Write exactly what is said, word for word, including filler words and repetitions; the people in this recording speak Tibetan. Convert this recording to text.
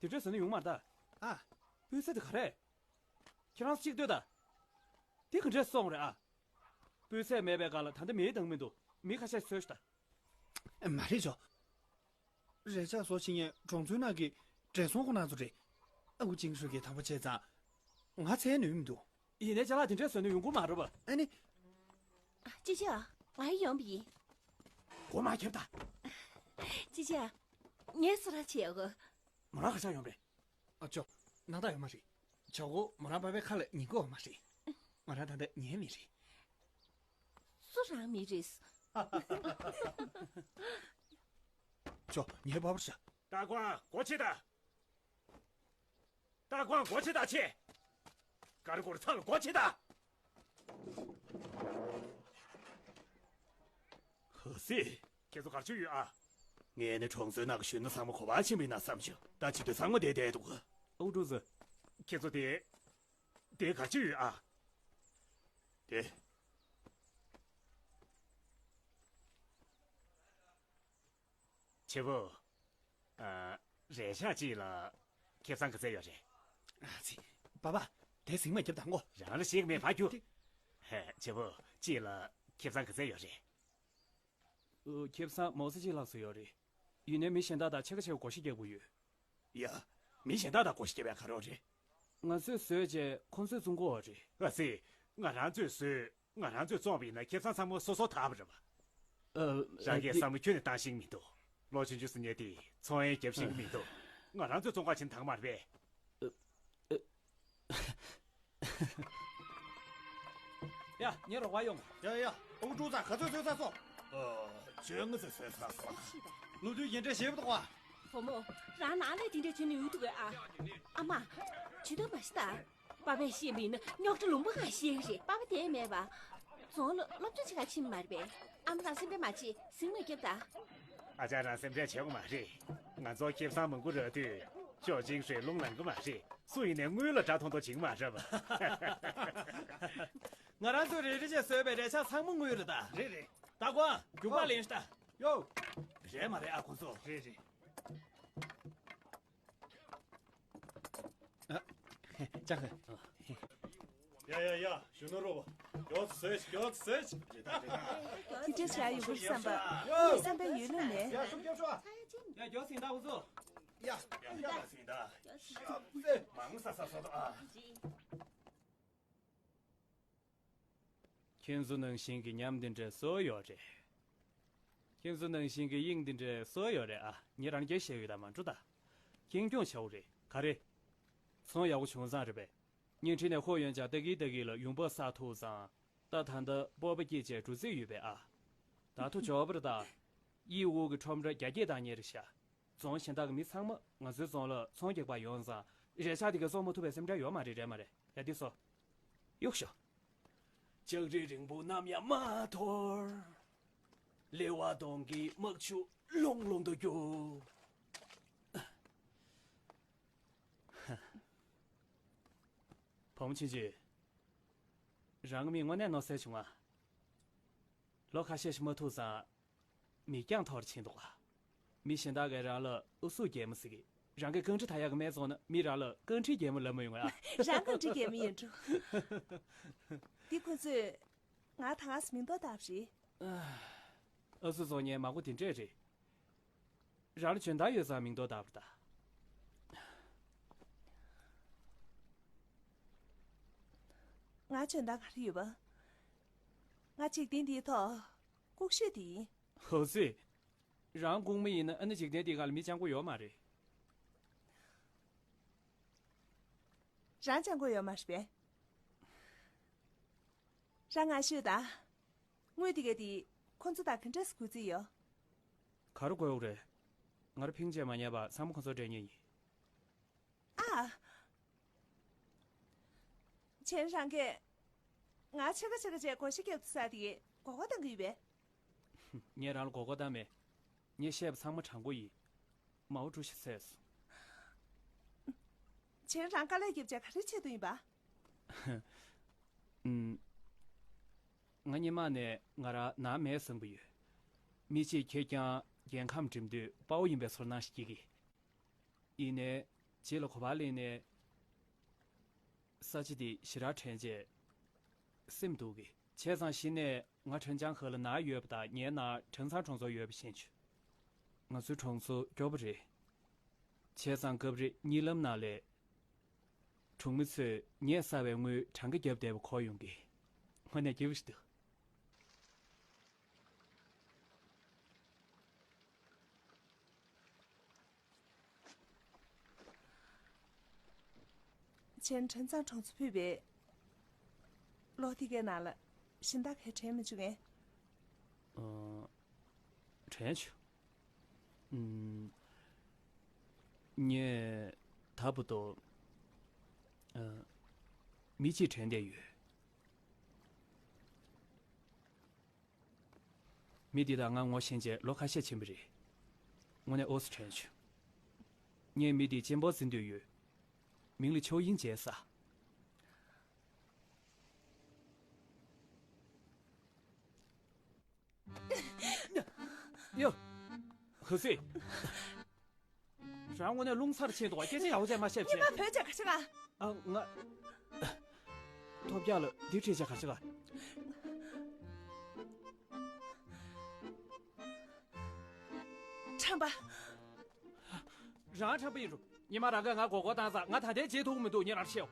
དེ་འདྲས་བཟོས་ན་ཡོང་མ་རེད་ད། ཨ། སྤུས་ཚད་དེ་ག་རེད། ཁྱེད་རང་ཚོ་གཅིག་ལྟོས་ད། དེ་ག་འདྲས་སོང་རེད་ཨ། སྤུས་ཚད་མེད་པའི་སྒང་ལ་ད་ལྟ་མིའི་འདང་མི་འདུག་མི་ཁ་ཤས་ཚོས་ཤོག་ད། མ་རེད་ཅོ། རས་ཆ་བཟོ་བྱེད་མཁན་གྲོང་ཚོའི་ནང་གི་བགྲེས་སོང་ཁོ་ན་ཚོ་རེད། ཨ་ཁུ་ཅིང་ཧྲུའེ་གིས་དང་པོ་བྱས་ཙང་། ང་འཚོལ་ནུས་མི་འདུག་ཡིན་ནའི་ཅ་ལག་དེ་འདྲས་བཟོས་ན་ཡོང་གི་མ་རེད་པ། ཨ་ནི། ཅི་ཅི་ཨ། ང་ཡི་ཡོང་བ་ཡིན། སྒོ་མ་ཁྱེར་ད། ཅི་ཅི་ཨ། ངས་སུ་ར་བྱེད་འོ། མོ་རང་ག་ཆགས་ཡོང་རེད། ཨ་ཅོ། སྣང་དག་ཡོད་མ་རེད། ཇོ་ཁོ་མོ་རང་པ་ཕའི་ཁ་ལ་ཉན་གི་ཡོད་མ་རེད། མོ་རང་ད་ལྟ་ཉན་མི་རེད། སུ་རང་མི་རེད། ཅོ། ངའི་པ་ཕར་བཞག་ཏ་ཀོང་སྒོ་ཕྱེ་ད། ཏ་ཀོང་སྒོ་ཕྱེ་ད་ཕྱེ། ཀར་ཀོར་ཚང་ལ་སྒོ་ཕྱེ་ད། ཧ་སི། ཁྱེད་ཚོ་ག་རེ་བྱེད་ཀྱི་ཡོད་ཨ། ངས་ནི་གྲོང་ཚོའི་ནང་གི་གཞོན་ནུ་ཚང་མ་ག་པར་ཕྱིན་པ་ཡིན་ན་བསམ་བྱུང་། ད་བྱེད་དུས་ཚང་མ་བསྡད་བསྡད་འདུག་ཨོ་ཀྲུའུ་ཙི། ཁྱེད་ཚོ་དེ། དེ་ག་རེ་བྱེད་ཀྱི་ཡོད་ཨ། དེ། བྱེད་པོ། ཨ། རས་ཆ་གཅིག་ལ་ཁེ་བཟང་ག་ཚད་ཡོད་རེད། ཨ་ཙི། པ་པ། དེ་ཟིང་མ་རྒྱབ་དང་གོ། རང་ལ་ཤེས་ཀྱི་མེད་ཕ་ཁྱུ། དེ། ཧེ། བྱེད་པོ། གཅིག་ལ་ཁེ་བཟང་ག་ཚད་ཡོད་རེད། ཨོ། ཁེ་བཟང་མོ་ས་གཅིག་ལྷག་ཙམ་ཡོད་རེད། ཡིན་ནའི་མི་གཞན་དག་དང་ཕྱེད་ཀ་ཕྱེད་ཀ་བགོ་བཤའ་རྒྱག་དགོས་ཡོད། ཡ། མི་གཞན་དག་དང་བགོ་བཤའ་རྒྱག་པའི་ག་རེ་རེད། ང་ཚོས་བཟོས་རྗེས་ཁོང་ཚོས་བཙོང་དགོས་པ་རེད། ཨ་ཙི། ང་རང་ཚོས་བཟོས། ང་རང་ཚོས་བཙོངས་པ་ཡིན་ན་ཁེ་བཟང་ཚང་མ་སོ་སོར་ཐར་བ་རེད་པ། ཨ། རང་གིས་དེ། བསམ་བློ་ཁྱོན་ནས་བཏང་ཤེས་ཀྱི་མི་འདུག་ལོ་ཆུང་ཆུང་སུ་ཉལ་ཏེ་ཚོང་ཡས་རྒྱབ་ཤེས་ཀྱི་མི་འདུག་ང་རང་ཚོས་བཙོང་ག་ཕྱིན་དང་མ་རེད་པས། ཨ། ཨ། ཡ། ངའི་རོགས་པ་ཡོང་། ཡ་ཡ། ཨོ་ཀྲུའུ་ཙི་ག་ཚོད་བཟོས་ཚར་སོང་། ཨ། བཅོ་ལྔ་ཙམ་བཟོས་ཚར་སོང་། ལོ་དུས་ཡིན་འདྲ་ཞེ་པོ་འདུག་པ། བུ་མོ། རང་ནང་ལས་དེ་འདྲ་བྱེད་ནས་འོས་འདུག་གས་ཨ། ཨ་མ། ཇུས་གཏོགས་མ་བྱེད་ད། པ་ཕས་བཤད་པ་ཡིན་ན་རྙོག་དྲ་ལུང་པ་གང་ཤེས་ཀྱི་རེད། པ་ཕ་དེ་མེད་པ། རྫོང་ལ་སློབ་སྦྱོང་བྱེད་ག་ཕྱིན་མ་རེད་པས། ཨ་མ་རང་སེམས་ཁྲལ་མ་བྱེད། ཟིང་མ་རྒྱབ་ད། ཨ་ཅག་རང་སེམས་ཁྲལ་བྱེད་དགོས་མ་རེད། ང་ཚོ་ཁེ་བཟང་མང་པོ་རག་དུས་ཅོ་ཅིང་ཧྲུའེ་རླུང་ལངས་གི་མ་རེད། སུ་ཡིན་ནའི་དངུལ་ལ་དགྲ་མཐོང་མཐོང་བྱེད་ཀྱི་མ་རེད་པ། ང་རང་ཚོས་རེ་རེ་བྱས་བཟོས་པའི་རས་ཆ་ཚང་མ་དངུལ་རེད་ད། རེད་རེད། ད་གོ་ཨ། རྒྱུག་པ་ལེན་ཤི་ད། ཡོ། རེད་མ་རེད་ཨ་ཁོང་ཚོ། རེད་རེད། ཨ། ཅག་གི། ཡ་ཡ་ཡ། གཞོན་ནུ་རོ། མགྱོགས་སེ་མགྱོགས་སེ། རེད་ད་རེད་ད། དེ་འདྲ་བྱ་ཡོང་གི་བསམ་པ། ཡོ། བསམ་པའི་ཡུལ་ལས་མེད། ཡ་ཤུགས་རྒྱབ་ཤོག་ཡ་མགྱོགས་སེ་ད་འུ་ཚོ། ཡ་ཡ་ཡ་ཟིན་ད། ཤ་ཚེ་མང་ས་ས་སོ་ད་ཨ། ཁྱེད་ཚོ་ནང་བཞིན་གྱི་ཉམས་འདི་འདྲ་བཟོ་ཡོད་རེད། ཁྱེད་ཚོ་ནང་བཞིན་གྱི་དབྱིངས་འདི་འདྲ་བཟོ་ཡོད་རེད་ཨ། ངས་རང་རྒྱལ་བཤད་ཡོད་ད་མ་འགྲོ་ད། ཁྱེད་སྐྱོན་ཆེ་བོ་རེད། ག་རེ། ཚོང་ཡག་པོ་བྱུང་ཙང་རེད་པས། བརྙན་འཕྲིན་ནས་ཧོ་ཡོན་ཅང་ཏ་གི་ཏ་གི་ལ་ཡོང་འབབ་བསགས་ཐུབ་ཙང་། ད་ད་ལྟ་སྤོབས་པ་སྐྱེས་བྱས་འགྲོ་རྩིས་ཡོད་པས་ཨ། ད་ཐུ་ཇོ་བར་ད། དབྱི་འུ་གི་ཁྲོམ་ར་རྒྱ་སྐྱེད་བཏང་མཁན་རེད་ཤག་རྫོང་གཞན་དག་གི་མི་ཚང་མ་ང་ཚོའི་རྫོང་ལ་ཚོང་རྒྱག་པར་ཡོང་ཙང་། རས་ཆ་དེ་ག་བཙོང་མ་ཐུབ་པའི་སེམས་ཁྲལ་ཡོད་མ་རེད། རེད་མ་རེད། ཡ་འདི་ཚོ། གཡུག་ཤོག་ལྕགས་རི་རིང་པོ་ནམ་ཡང་མ་འཐོར། ལེ་བ་སྟོང་གི་དམག་ཆུ་ལྷུང་ལྷུང་དུ་རྒྱུག་བུ་མོ་ཆུང་ཆུང་། རང་གི་མིག་དངོས་གནས་རྣོ་གསལ་བྱུང་ང་། ལོ་ཁ་ཤས་ཤིག་མ་ཐུག་ཙང་། མིག་རྒྱང་མཐོ་རུ་ཕྱིན་འདུག་ཨ། མི་གཞན་དག་གིས་རང་ལ་ཨུ་སུ་རྒྱལ་མོ་ཟེར་གི། རང་གི་རྐང་ཁྲི་ཐག་ཡག་གི་སྨད་འཚོང་ན་མི་རང་ལ་རྐང་ཁྲི་རྒྱལ་མོ་ལབ་མ་ཡོང་ཨ། རང་རྐང་ཁྲི་རྒྱལ་མོ་ཡིན་འགྲོ། འདི་ཁོ་ཚོས་ང་ད་ག་སེ་མིང་འདོགས་བཏགས་པ་རེད། ཨུ་སུ་བཙོང་མཁན་མང་པོ་དེ་འདྲས་རེད། རང་ལ་འཇོན་ཐང་ཡོད་ཙང་མིང་འདོགས་བཏགས་པ་རེད་ད། ང་འཇོན་ཐང་ག་རེ་ཡོད་པ། ང་འཇིག་རྟེན་འདིའི་ཐོག་ལྐུགས་ཤོས་དེ་ཡིན། ཧོ་ཙི། རང་ལྐུགས་མ་ཡིན་ན་ཨ་ནི་འཇིག་རྟེན་འདིའི་སྒང་ལ་མི་སྤྱང་པོ་ཡོད་མ་རེད། རང་སྤྱང་པོ་ཡོད་མ་རེད་པས། རང་ང་ཤོད་ད། དངུལ་དེ་ག་དེ་ཁོ་ཚོ་དང་ག་འདྲས་སེ་བགོ་རྩིས་ཡོད། ག་རེ་བགོ་ཡོད་རེད། ང་རང་ཕིང་ཅེ་མ་ཉལ་བར་ཚང་མ་ཁོ་ཚོར་སྤྲད་མཁན་ཡིན། ཨ། བྱས་ན་རང་གིས་ང་ཕྱེད་ཀ་ཕྱེད་ཀ་བྱས་བགོ་བཤའ་རྒྱབ་ཐུབ་ས་དེ་མགོ་སྐོར་གཏོང་གི་ཡོད་པས། ངས་རང་ལ་མགོ་སྐོར་བཏང་མེད། ངས་བཤད་པ་ཚང་མ་དྲང་པོ་ཡིན། མའོ་ཀྲུའུ་ཞི་ཚད་སོང་། བྱས་ན་རང་དཀའ་ལས་བརྒྱབ་བྱས་ག་རེ་ཆེད་དུ་ཡིན་པ། ཨུམ། ང་སྔོན་མ་ནས་ང་རང་ནང་མེད་བསམ་གྱི་ཡོད། མི་གཅིག་ཁེར་རྐྱང་རྒྱལ་ཁམས་འགྲིམ་དུས་དཔའ་བོ་ཡིན་པའི་ཚོར་སྣང་ཞིག་སྐྱེ་གི། ཡིན་ནའི། རྗེས་ལ་ག་པར་སླེབས་ནས། ས་ཆ་འདི་ཞེ་དྲག་དྲན་བྱས། སེམས་སྡུག་གི། བྱས་ཙང་གཞི་ནས་ང་ཁྲེན་ཅང་ཧེ་ལ་ན་ཡོད་པ་དང་ངའི་ནང་ཁྲེན་ཚང་གྲོང་ཚོ་ཡོད་པ་ཤེས་བྱུང་། ང་ཚོའི་གྲོང་ཚོ་སྐྱོ་པོ་རེད། བྱས་ཙང་སྐབས་རེ་གཉིད་ལམ་ནང་ལས། གྲོང་མི་ཚོས་ངས་ཟ་བའི་དངུལ་གྲངས་ཀ་བརྒྱབ་བསྡད་པ་གོ་ཡོང་གི། དངོས་གནས་སྐྱིད་པོ་ཞིག་འདུག། ཁྱེད་ཁྲེན་ཚང་གྲོང་ཚོ་ཕུད་པའི་གློག་ཐིག་གའི་ནང་ལ་ཤིང་རྟ་གས་དྲན་མི་བྱུང་ངས། ཨ། དྲན་བྱུང་། ཨུམ། ངས་ད་བར་དུ། ཨ། མི་གཅིག་དྲན་བསྡད་ཡོད། མི་འདི་དང་ང་ངོ་ཤེས་བྱས་ལོ་ཁ་ཤས་ཕྱིན་པ་རེད། དངོས་གནས་ཨོ་སི་དྲན་བྱུང་། ངས་མི་འདི་གཅེན་པོ་འཛིན་འདོད་ཡོད། མིང་ལ་ཆོས་དབྱིངས་བྱས་ས། ཡ། ཧུ་སི། རང་དངོས་གནས་རླུང་ཚར་ཕྱིན་འདུག་སྐད་ཆ་ཡག་པོ་བྱས་མ་བཤད་ཉི་མ་བྱས། བོད་ཆས་ག་ཆ་ག་ཨ། ང་། ཐོབ་རྒྱག་ལ་འདི་ཁྲིད་བྱས་ག་ཆ་ག་ཁྲམ་པ། རང་ཁྲམ་པ་ཡིན་རུང་། ཉི་མ་རང་གིས་ང་མགོ་སྐོར་བཏང་ཙང་ང་ད་ལྟའི་བརྗེད་ཐུབ་ཀྱི་མི་འདུག་ཉིན་རང་ཤེའོ།